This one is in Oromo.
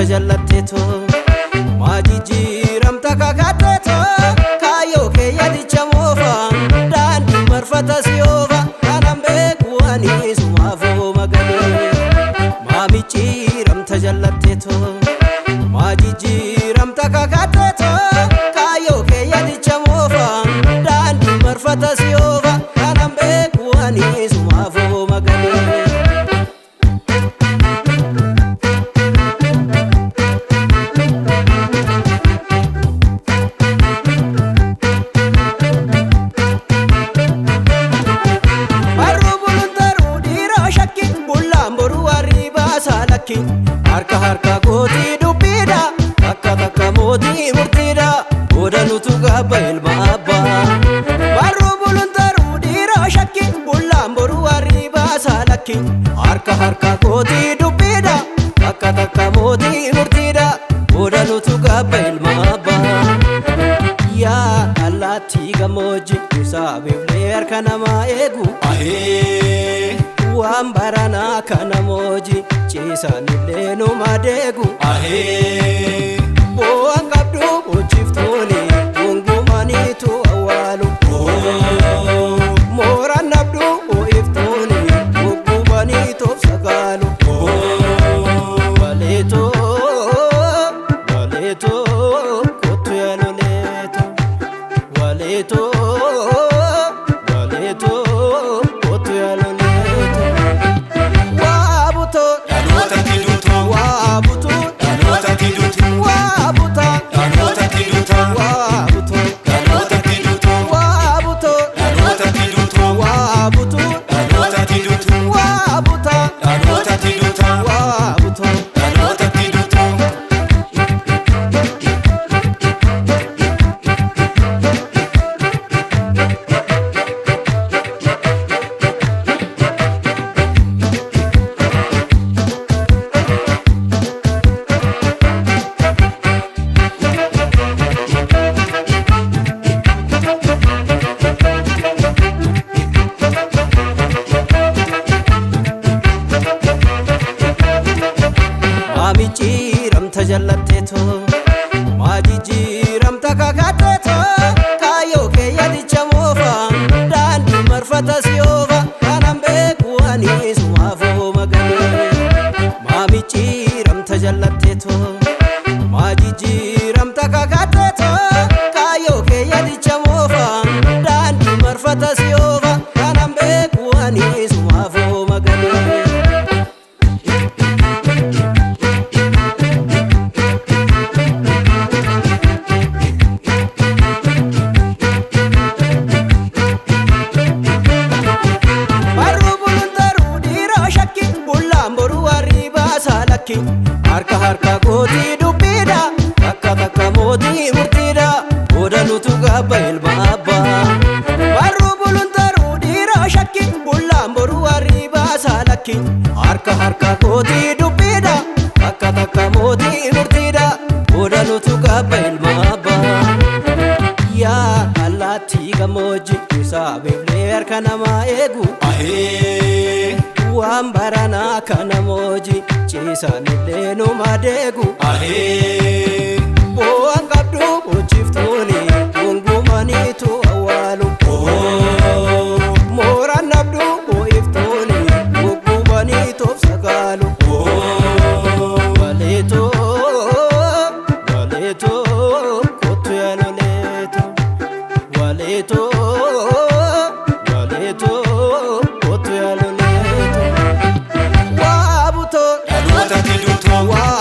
jallatteeto maa jijjiiramta kakatteeto kaayyoo kee yaadicha moofa daandii marfata si oofa kanan beeku ani sumaafoo magalee maa micciiramta jallatteeto maa jijjiiramta kakatteeto kaayyoo kee yaadicha moofa daandii marfata si oofa kanan beeku ani sumaafoo magalee. Harka harka gootii dubbiidha takka takka mootii murtiidha booda nutu gabba ilma abbaa. Barruu buluun taruu dhiiraa shakki bullaan boruu warri baasaa lakki. Harka harka gootii dubbiidha takka takka mootii murtiidha booda nutu gabba ilma abbaa. Yaa allaattii gammoojji ibsaa beeklee harka namaa eegu. Waan baranaa kana mooji ciisanillee numa deegu. Bu'aan qabdu hojjiftuuni gungumaniitu awwaalu. Mooraan nabdu ho'iftuuni guggubaniitu sakaalu. Waleetoo waleetoo kottu yaaloleeto waleetoo waleetoo kottu yaaloleeto. Waa butoo Dhalootatti duutu waa butoo dhalootatti duutu waa butaa dhalootatti duuta waa butoo dhalootatti duutu waa butoo dhalootatti duutu waa butoo dhalootatti duutu waa butaa dhalootatti duuta waa butoo. dhalootatti duutu. Maa micciiramta jallatteeto maa jijjiiramta kakatteeto kaayyoo kee yaadicha moofa daandii marfata si oofa kanan beeku ani sumaafoo magalee maa micciiramta jallatteeto maa jijjiiramta kakatteeto kaayyoo kee yaadicha moofa daandii marfata si oofa kanan beeku ani sumaafoo magalee. Barruu buluun taruu dhiiraa shakki bullaan boruu warri baasaa lakki. Harka harka gootii dubbiidha takka takka mootii murtiidha booda nutu gabba ilma abbaa. Barruu buluun taruu dhiiraa shakki bullaan boruu warri baasaa lakki. Harka harka gootii dubbiidha takka takka mootii murtiidha booda nutu gabba ilma abbaa. Yaa allaattii gammoojji ibsaa beeklee harka namaa eegu. Waan baranaa kana mooji ciisanillee numa deegu. Bu'aan qabdu hojjiftuuni gungumaniitu awwaalu. Mooraan nabdu ho'iftuuni guggubaniitu sakaalu. Waleetoo waleetoo kottu yaaloleeto waleetoo waleetoo kottu yaaloleeto. Waa butoo Dhalootatti duutu waa